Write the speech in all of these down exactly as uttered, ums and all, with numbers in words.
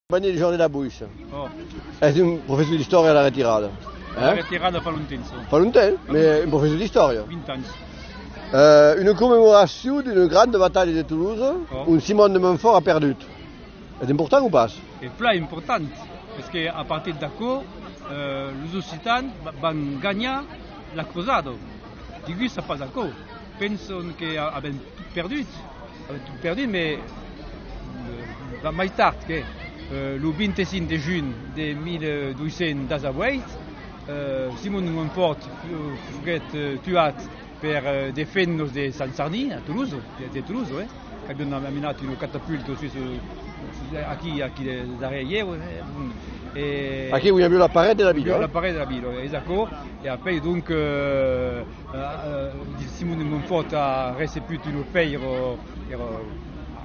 Compagnie de Jordi Labouisse. Oh. Es un professor d'istòria a la retirada. A la retirada fa longtemps, oh. Fa longtemps, mès un professor d'istòria. Vint ans. Eh, una commemoracion d'una granda batalha de Tolosa, oh, ont Simon de Montfort a perdut. Es important o pas? Es plan important, perque a partir d'aquò, eh, los occitans va-, van ganhar la crosada. Degús a pas aquò. Pensan que a-, avèm tot perdut, avèm tot perdut, mès, eh, va mai tard que, eh, lo vint-e-cinc de junh de mil dos cents dètz-e-uèit, eh, Simon de Montfort fu-, foguèt, eh, tuat per, eh, de femnas de Sant Sarnin, a Tolosa, de, de Tolosa, eh, qu'avián am-, amenat una catapulta sus, eh, sus, aquí, aquí de, darrièr ieu, eh, bon, e aquí, ont i aviá la paret de la vila, la paret de la vila, es aquò, e apèi, donc, eh, eh, eh, Simon de Montfort a recebut una pèira, èra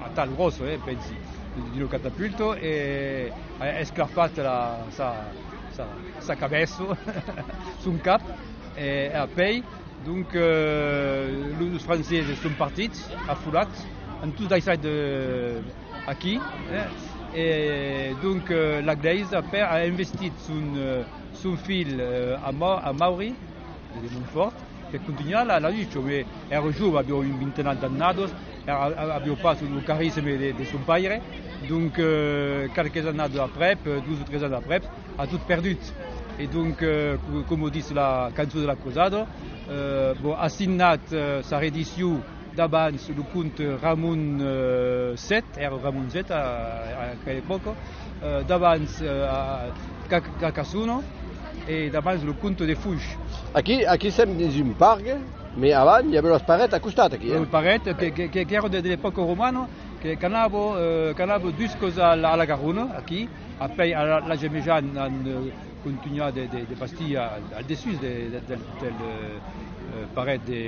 atal gròssa, eh, pensi, d'una catapulta, e a esclafat la, sa, sa, sa cabeça, son cap, e, e apèi, donc, eh, los franceses son partits, afolats, an tots daissat de, aquí, eh, e donc, eh, la glèisa apèi a investit son, eh, son filh, eh, a Mau-, a Maury, de Montfort, per contunhar la, la lucha, mès èra jove, aviá un vintenat d'annadas, a-, a-, aviá pas lo carisme de, de son paire, donc, eh, qualques annadas aprèp, eh, dos o tres ans aprèp, a tot perdut. E donc, eh, co-, coma ditz la cançon de la crosada, eh, bon, a signat, eh, sa redicion davans lo comte Ramon, eh, sèt, èra Ramon sèt a, a aquela epòca, eh, davans, eh, a Ca-, Carcassona e davans lo comte de Foix. Aquí, aquí sèm dins un parc, mès avant i aviá las parets a costat aquí, eh? Las parets que, que, que, qu'èra de, de l'epòca romana, que, qu'anava, eh, qu'anava duscas a la, a la Garona, aquí, apèi a la, l'Atge Mejan an, eh, contunhat de, de, de bastir al, al dessús de, de, del, del, eh, eh, paret de,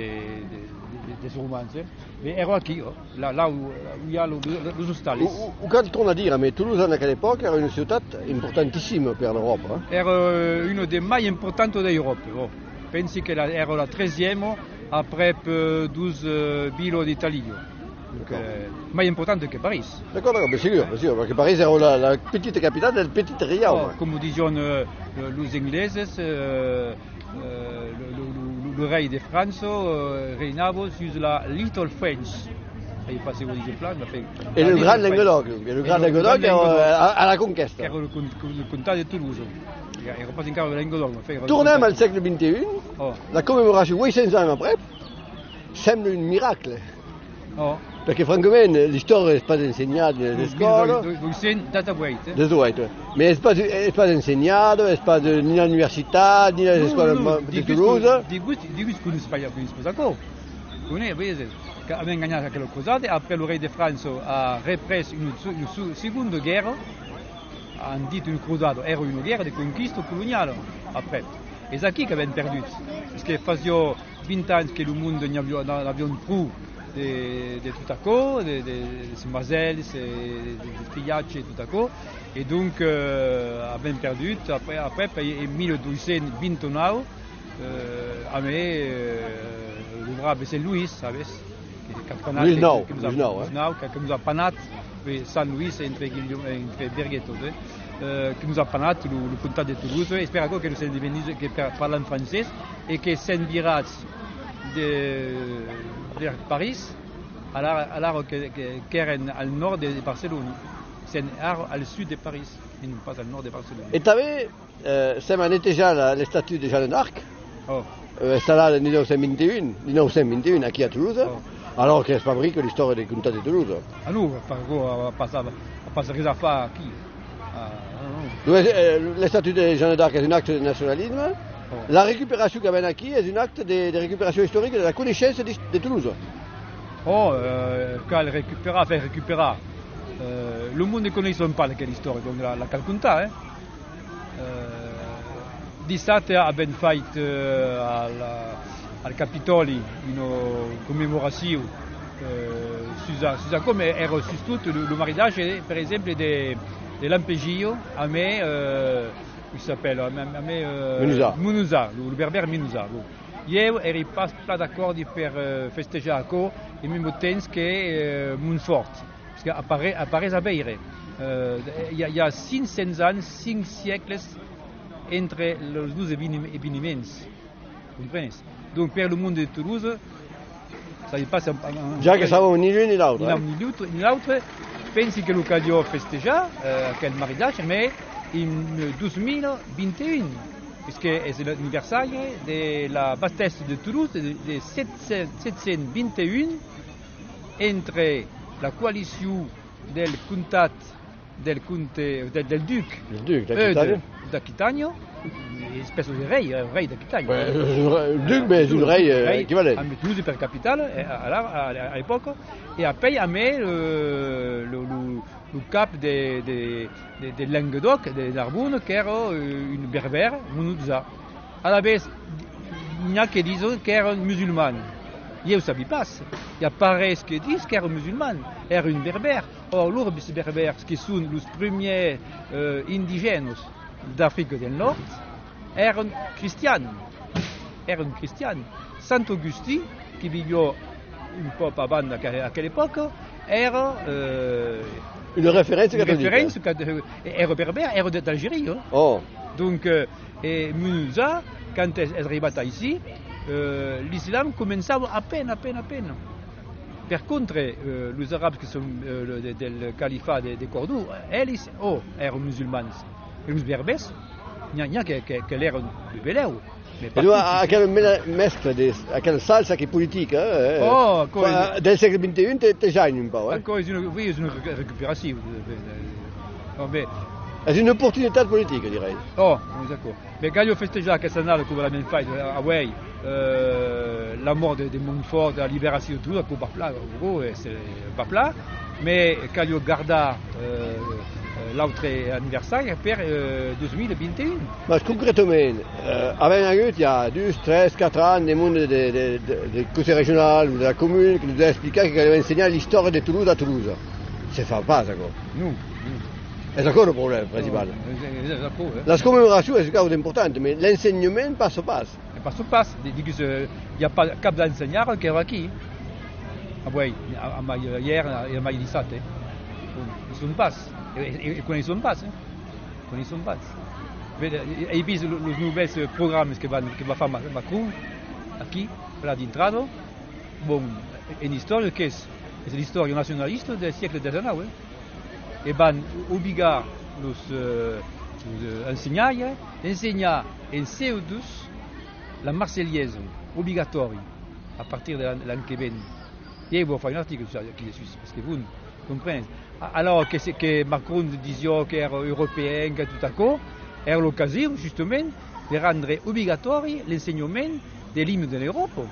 de, de, de, dels romans, eh. Mès èra aquí, oh, là, là ont, ont i a lo, lo, los ostals. O, o, o cal tornar dire, mès Tolosa en aquela epòca èra una ciutat importantissima per l'Euròpa, eh? Èra, eh, una de mai importantas d'Euròpa, oh. Pensi que la, èra la tresièma aprèp, eh, dos, eh, vilas d'Itàlia. Donc, eh, mai important que París. D'acòrd, d'acòrd, ben segur, ben segur, perque París èra la, la petita capitala del petit reiaume. Oh, coma disián, eh, los angleses, eh, eh, lo, lo, lo, lo, lo rei de França, eh, reinava sus la Little France. Sai pas se vos disián plan, enfin, e lo Grand Lengadòc, donc, e lo Grand Lengadòc èra, eh, a, a la conquèsta. Qu'èra lo con-, lo comtat de Tolosa. Èra pas encara lo Lengadòc, enfin, èra lo comtat. Tornem al sègle vint-e-un, oh, la commemoracion, uèit cents ans aprèp, sembla un miracle. Oh. Perque, francament, l'istòria es pas ensenhada dins l'escòla. Mil dos cents dètz-e-uèit, eh? Dètz-e-uèit, eh. Mès es pas, es pas ensenhada, es pas, eh, ni a l'universitat, ni a l'escòla de Tolosa. Degús, degús coneis pas, coneis pas aquò. Coneis, vese, qu'avèm ganhat aquela crosada, après lo rei de França a représ una, una segonda guèrra, an dit una crosada, èra una guèrra de conquista coloniala, aprèp. Es aquí qu'avèm perdut, es que fasiá vint ans que lo monde n'aviá, n'avián pro de, de tot aquò, de, de, dels masèls, e de, de, de pilhatge e tot aquò. E donc, eh, avèm perdut, aprèp, aprèp, en mil dos cents vint-e-nòu, eh, amé, eh, lo brave Sent Loís, sabes? Que, qu'ac panat, Loís nòu, que, que nos a, Loís nòu, eh? Loís nòu, que, que nos a panat, oui, Sent Loís entre guilhom-, entre verguetas, eh? Eh, que nos a panat lo, lo comtat de Tolosa, es per aquò que nos sèm devenguts, que per-, parlam francés, e que sèm virats de, de París, alara, alara que, que, qu'èrem al nòrd de, de Barcelona, sèm ara al sud de París, e non pas al nòrd de Barcelona. E tanben, eh, sèm a netejar la, l'estatu de Jeanne d'Arc, oh, eh, installat en mil nòu cents vint-e-un, mil nòu cents vint-e-un, aquí a Tolosa, oh, alòrs qu'es pas brica l'istòria del comtat de Tolosa. Ah non, pas, a pas, a pas res a far aquí. Ah, non, non. Donc, eh, l'estatu de Jeanne d'Arc es un acte de nacionalisme. Oh. La recuperacion qu'avèm aquí es un acte de, de recuperacion istorica de la coneishença de, de Tolosa. Oh, eh, cal recuperar, faire recuperar. Eh, lo monde ne coneisson pas aquela istòria, donc la, la cal contar, eh. Eh, dissabte avèm fait, eh, al, al Capitòli una commemoracion, eh, sus a, sus aquò, mès èra sustot lo, lo maridatge, per exemple, de, de Lampegia amé, eh, cossí s'apèla, amé, amé, eh, Monusà. Monusà, lo, lo berbèr Monusà, bon. Ieu èri pas plan d'acòrdi per, eh, festejar aquò en mème temps que, eh, Montfòrt. Parce que a pas re-, a pas res a veire. Euh, i a, i a cinc cents ans, cinc siècles entre los dos eveni-, eveniments. Comprenes? Donc, per lo monde de Tolosa, sabi pas en, en, en... Ja que sabi ni l'un ni l'autre, ni l'un, eh? Ni l'autre, ni l'autre, pensi que lo caliá festejar, euh, aquel maridatge, mai en, euh, dos mila vint e un, puisque es l'aniversari de la batèsta de Tolosa de, de sèt cents, sèt cents vint e un, entre la coalicion del comtat, del comte, del, del duc, del duc, euh, d'Aquitània, de, d'Aquitània, espècia de rei, eh, rei d'Aquitània. Ouais, es un rei, duc, mais es un rei, euh, rei equivalent. Amb Toulouse per capitala, eh, a, a, a, a l'epòca, e apèi amé, euh, lo, lo, lo cap de, de, de, de Lengadòc, de Narbona, qu'èra, euh, un berbèr, Monotza. Alavetz, n'i a que dison qu'èra un musulman. Ieu sabi pas. I a pas res que dis qu'èra un musulman. Èra un berbèr. Or, lors berbèrs, que son los primièrs, euh, indigènas d'Africa del Nòrd, èran cristians. Èran cristians. Sant Augustin, que viviá un pauc abans d'aquela, aquela epòca, èra, euh, una referéncia catolica. Una referéncia cat-, èra berbèr, èra de, d'Algeria. Oh. Donc, euh, e Monotza, quand es, es arribat aicí, euh, l'islam començava a pena, a pena, a pena. Per contra, euh, los arabs que son, euh, lo, de, del califat de, de Còrdòu, eles, oh, èran musulmans. E los berbèrs, n'i a, n'i a que, que, que l'èran de belèu. E donc, aquela me-, mescla de, aquela salsa qu'es politica, eh, eh, oh, aquò es, del sègle vint e un te, te gèina un pauc, eh? Aquò es una, oui, es una recu-, recuperacion. Bon, ben. Es una oportunitat politica, dirai. Oh, bon, es aquò. Ben, caliá festejar aquesta annada, coma l'avèm fait, eh, auèi, eh, la mòrt de, de Montfort, la liberacion de Toulouse, aquò va plan, aquò es, eh, va plan, mai caliá gardar, eh, eh, l'autre aniversari per, eh, dos mila vint e un. Mas concretament, eh, avèm agut, i a dus, tres, quatre ans, de monde de, de, de, de Conselh Regional o de la comuna que nos a explicat que caliá ensenhar l'istòria de Toulouse a Toulouse. Se fa pas, aquò. Non, non. Es aquò lo problèma principal. Non, es, es, es aquò, eh. Las commemoracions es quausa d'important, mai l'ensenhament passa pas. E passa pas, di-, diguis, eh, i a pas cap d'ensenhar qu'èra aquí. Auèi, a, amai ièr e amai dissabte. Bon, i son pas. E, e, e coneisson pas, eh. Coneisson pas. Ve-, e, ai vist lo, los novèls, eh, programas que van, que va far Ma-, Macron aquí, plan d'intrada. Bon, en istòria, qu'es? Es l'istòria nacionalista del siècle dètz-e-nòu, eh? E van obligar los, eh, los, eh, ensenhaires d'ensenhar en C E deux la Marselhesa, obligatòri, a partir de l'an, l'an que ven. Ieu vau far un article aquí dessús, parce que bon, Comprenes? A-, alòrs que se, que Macron disiá qu'èra european, que tot aquò, èra l'ocasion, justament, de rendre obligatòri l'ensenhament de l'imne de l'Euròpa,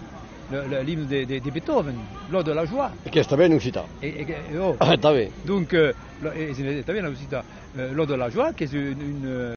le, le, l'imne de, de, de Beethoven, l'Ode à la joie. E qu'es tanben occitan. E, e que, e, oh. Ah, tanben. Donc, euh, lo, e, e, tanben l'occitan. Euh, l'Ode à la joie, qu'es un, un, euh,